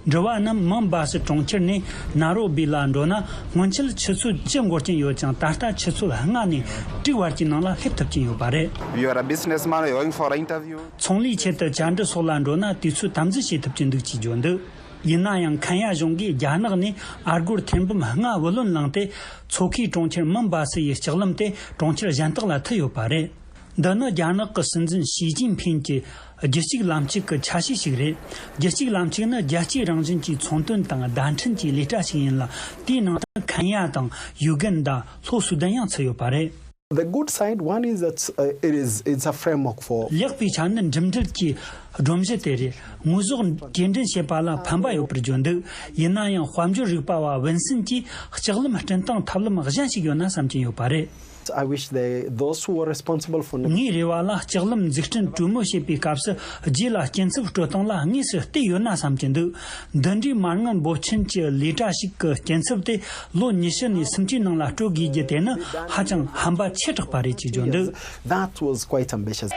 འགྲུལ་བ་རྣམས་མུམ་བྷ་སི་གྲོང་ཁྱེར་ནས་ན་རོ་བི་ལ་འགྲོ་ན་སྔོན་ཆད་ཆུ་ཚོད་བཅུ་འགོར་གྱིན་ཡོད་ཀྱང་། ད་ལྟ་ཆུ་ཚོད་ལྔ་ནས་དྲུག་བར་གྱི་ནང་ལ་སླེབས་ཐུབ་ཀྱིན་ཡོད་པ་རེད། If you are a businessman going for an interview. ཚོང་ལས་ཆེད་དུ་བཅར་འདྲི་སོགས་ལ་འགྲོ་ན་དུས་ཚོད་དམ་འཛིན་བྱེད་ཐུབ་ཀྱི་འདུག་ཅེས་བརྗོད་འདུག་ཡིན་ན་ཡང་ཁེན་ཡ་གཞུང་གིས་རྒྱ་ནག་ནས་ཨ་སྒོར་ཐེར་འབུམ་ལྔ་བུ་ལོན་བླངས་ཏེ། མཚོ་ཁའི་གྲོང་ཁྱེར་མུམ་བྷ་སི་ཡི་ལྕགས་ལམ་དེ་གྲོང་ཁྱེར་གཞན་དག་ལ་མཐུད་ཡོད་པ་རེད། འདི་ནི་རྒྱ་ནག་གི་སྲིད་འཛིན་ཞི་ཅིན་ཕིན་གྱི་རྒྱུད་གཅིག་ལམ་གཅིག་གི་ཆ་ཤས་ཤིག་རེད། རྒྱུད་གཅིག་ལམ་གཅིག་ནི་རྒྱལ་སྤྱིའི་རང་བཞིན་གྱི་ཚོང་དོན་དང་བརྡ་འཕྲིན་གྱི་ལས་གྲྭ་ཞིག་ཡིན་ལ། དེའི་ནང་དུ་ཁེན་ཡ་དང་ཡུ་གན་དང་ལྷོ་སུ་དན་ཡང་ཚུད་ཡོད་པ་རེད། The good side, one is that, uh, it is, it's a framework for. ལེགས་པའི་ཆ་ནི་འགྲིམ་འགྲུལ་གྱི་སྒྲོམ་གཞི་དེ་རེད། དངོས་ཟོག་སྐྱེལ་འདྲེན་བྱེད་པ་ལ་ཕན་པ་ཡོད་པར་བརྗོད་འདུག་ཡིན་ན་ཡང་དཔལ་འབྱོར་རིག་པ་བ་ཝིན་སིན་གྱིས་ལྕགས་ལམ་སྐྲུན་སྟངས་ཐབས་ལམ་གཞན་ཞིག་ཡོད་ན་བསམ་གྱིན་ཡོད་པ་རེད། I wish they, those who were responsible for. ངའི་རེ་བ་ལ་ལྕགས་ལམ་འཛུགས་སྐྲུན་གྲོས་མོལ་བྱེད་པའི་སྐབས་སུ་རྗེས་ལ་སྐྱིན་ཚབ་སྤྲོད་སྟངས་ལ་དངོས་སུ་བལྟས་ཡོད་ན་བསམ་གྱི་འདུག་འདི་འདྲའི་མ་དངུལ་འབོར་ཆེན་གྱི་ལས་གྲྭ་ཞིག་གི་སྐྱིན་ཚབ་དེ་ལོ་ཉི་ཤུ་ནས་སུམ་ཅུའི་ནང་ལ་སྤྲོད་དགོས་རྒྱུ་དེ་ནི་ཧ་ཅང་ཧམ་པ་ཆེ་དྲགས་པ་རེད་ཅེས་བརྗོད་འདུག That was quite ambitious.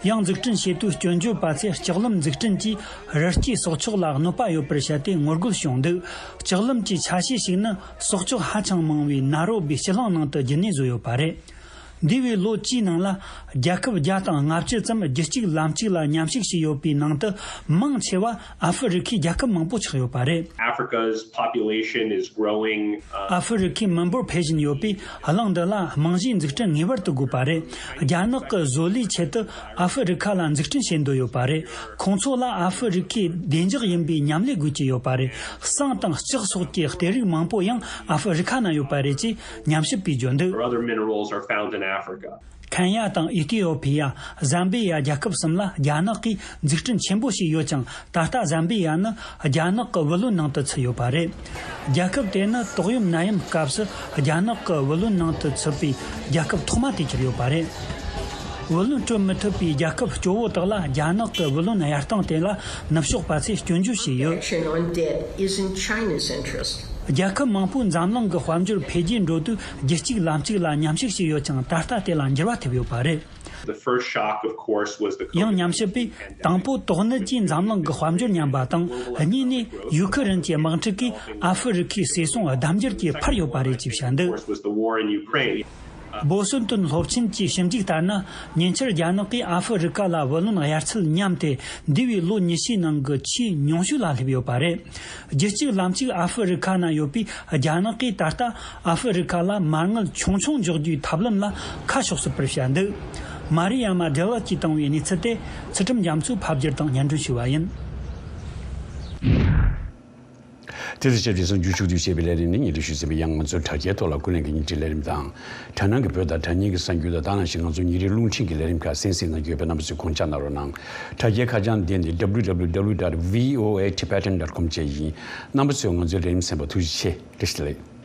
ཡང་འཛུགས་སྐྲུན་བྱེད་དུས་སྐྱོན་བརྗོད་པ་ཚོས་ལྕགས་ལམ་འཛུགས་སྐྲུན་གྱིས་རི་སྐྱེས་སྲོག་ཆགས་ལ་གནོད་པ་ཡོད་པར་བཤད་དེ་ངོ་རྒོལ་བྱུང་འདུག་ལྕགས་ལམ་གྱི་ཆ་ཤས་ཤིག་ནི་སྲོག་ཆགས་ཧ་ཅང་མང་བའི་ན་རོ་བི་སྤྱི་གླིང་ནང་དུ་རྒྱུན་གནས་བཟོས་ཡོད་པ་རེད། འདས་པའི་ལོ་བཅུའི་ནང་ལ་རྒྱལ་ཁབ་བརྒྱ་དང་ལྔ་བཅུ་ཙམ་རྒྱུད་གཅིག་ལམ་གཅིག་ལ་མཉམ་ཞུགས་བྱས་ཡོད་པའི་ནང་དུ་མང་ཆེ་བ་ཨ་ཧྥེ་རི་ཁའི་རྒྱལ་ཁབ་མང་པོ་ཆགས་ཡོད་པ་རེད། Africa's population is growing. ཨ་ཧྥེ་རི་ཁའི་མི་འབོར་འཕེལ་བཞིན་ཡོད་པས། གླིང་འདི་ལ་རྨང་གཞིའི་འཛུགས་སྐྲུན་ངེས་པར་དུ་དགོས་པ་རེད། རྒྱ་ནག་གི་བཟོ་ལས་ཆེད་དུ་ཨ་ཧྥེ་རི་ཁ་ལ་འཛུགས་སྐྲུན་བྱེད་འདོད་ཡོད་པ་རེད། ཁོང་ཚོ་ལ་ཨ་ཧྥེ་རི་ཁའི་བདེ་འཇགས་ཡིན་པའི་མཉམ་ལས་དགོས་ཀྱི་ཡོད་པ་རེད། ཟངས་དང་ལྕགས་སོགས་ཀྱི་གཏེར་རིགས་མང་པོ་ཡང་ཨ་ཧྥེ་རི་ཁ་ན་ཡོད་པ་རེད་ཅེས་ཉམས་ཞིབ་པས་བརྗོད་འདུག Or other minerals are found in Africa. ཁེན་ཡ་དང་ཨི་ཐི་ཡོ་ཕི་ཡ། ཟམ་བི་ཡ་རྒྱལ་ཁབ་གསུམ་ལ་རྒྱ་ནག་གིས་འཛུགས་སྐྲུན་ཆེན་པོ་བྱས་ཡོད་ཀྱང་། ད་ལྟ་ཟམ་བི་ཡ་ནི་རྒྱ་ནག་གི་བུ་ལོན་ནང་དུ་ཚུད་ཡོད་པ་རེད། རྒྱལ་ཁབ་དེ་ནི་ཏོག་དབྱིབས་ནད་ཡམས་སྐབས་སུ་རྒྱ་ནག་གི་བུ་ལོན་ནང་དུ་ཚུད་པའི་རྒྱལ་ཁབ་ཐོག་མ་དེ་གྱུར་ཡོད་པ་རེད། བུ་ལོན་སྤྲོད་མི་ཐུབ་པའི་རྒྱལ་ཁབ་སྐྱོ་བོ་དག་ལ་རྒྱ་ནག་གི་བུ་ལོན་གཡར་སྟངས་དེ་ལ་ནུབ་ཕྱོགས་པ་ཚོས་སྐྱོན་བརྗོད་བྱས་ཡོད། Action on debt is in China's interest. རྒྱལ་ཁབ་མང་པོས་འཛམ་གླིང་གི་དཔལ་འབྱོར་འཕེལ་རྒྱས་འགྲོ་དུས་རྒྱུད་གཅིག་ལམ་གཅིག་ལ་མཉམ་ཞུགས་བྱས་ཡོད་ཀྱང་། ད་ལྟ་དེ་ལ་འགྱུར་བ་ཐེབས་ཡོད་པ་རེད། The first shock, of course, was the ཡང་ཉམས་ཞིབ་པས་དང་པོ་དོགས་ནད་ཀྱིས་འཛམ་གླིང་གི་དཔལ་འབྱོར་ཉམས་པ་དང་། གཉིས་ནས་ཡུ་ཁུ་རེན་གྱི་དམག་འཁྲུག་གིས་ཨ་ཧྥེ་རི་ཁའི་ཟས་སོང་ལྡབ་འགྱུར་གྱིས་འཕར་ཡོད་པ་རེད་ཅེས་བཤད་འདུག was the war in Ukraine. བོ་སོན་ཏོན་སློབ་ཆེན་གྱི་ཞིབ་འཇུག་ལྟར་ན། ཉེ་ཆར་རྒྱ་ནག་གིས་ཨ་ཧྥེ་རི་ཁ་ལ་བུ་ལོན་གཡར་ཚད་ཉམས་ཏེ། འདས་པའི་ལོ་ཉི་ཤུའི་ནང་གི་ཆེས་ཉུང་ཤོས་ལ་སླེབས་ཡོད་པ་རེད། རྒྱུད་གཅིག་ལམ་གཅིག་ཨ་ཧྥེ་རི་ཁ་ན་ཡོད་པའི་རྒྱ་ནག་གིས་ད་ལྟ་ཨ་ཧྥེ་རི་ཁ་ལ་མ་དངུལ་ཆུང་ཆུང་འཇོག་རྒྱུའི་ཐབས་ལམ་ལ་ཁ་ཕྱོགས་སྲིད་པར་བཤད་འདུག་མ་རི་ཡ་མ་ཌེ་ལ་གྱིས་བཏང་བའི་གནས་ཚུལ་དེ་ཚུལ་ཁྲིམས་རྒྱ་མཚོས་ཕབ་བསྒྱུར་དང་སྙན་སྒྲོན་ཞུས་པ་ཡིན། དེ་ཚོ་ཆབས་ཅིག་གསར་འགྱུར་ཕྱོགས་བསྡུས་བྱས་པའི་ལས་རིམ་ནི་ཉིན་རེ་ཞུ་ཟིན་པའི་ཡང་ང་ཚོའི་དྲ་རྒྱའི་ཐོག་ལ་ཀུན་གླེང་གི་ཉིན་རེའི་ལས་རིམ་དང་། དྲ་སྣང་གི་བོད་དང་དྲ་བརྙན་གྱི་གསར་འགྱུར་དང་དེ་ནང་བཞིན་ང་ཚོའི་ཉིན་རེའི་རླུང་འཕྲིན་གྱི་ལས་རིམ་ཁག་གསན་གཟིགས་གནང་རྒྱུ་ཡོད་པས་རྣམ་པ་ཚོས་དགོངས་འཇགས་གནང་རོགས་གནང་། དྲ་རྒྱའི་ཁ་བྱང་འདི་ནི་W W W dot V O A Tibetan dot com བཅས་ཡིན། རྣམ་པ་ཚོས་ང་ཚོའི་ལས་རིམ་གསན་པར་ཐུགས་རྗེ་ཆེ། བཀྲ་ཤིས་བདེ་ལེགས།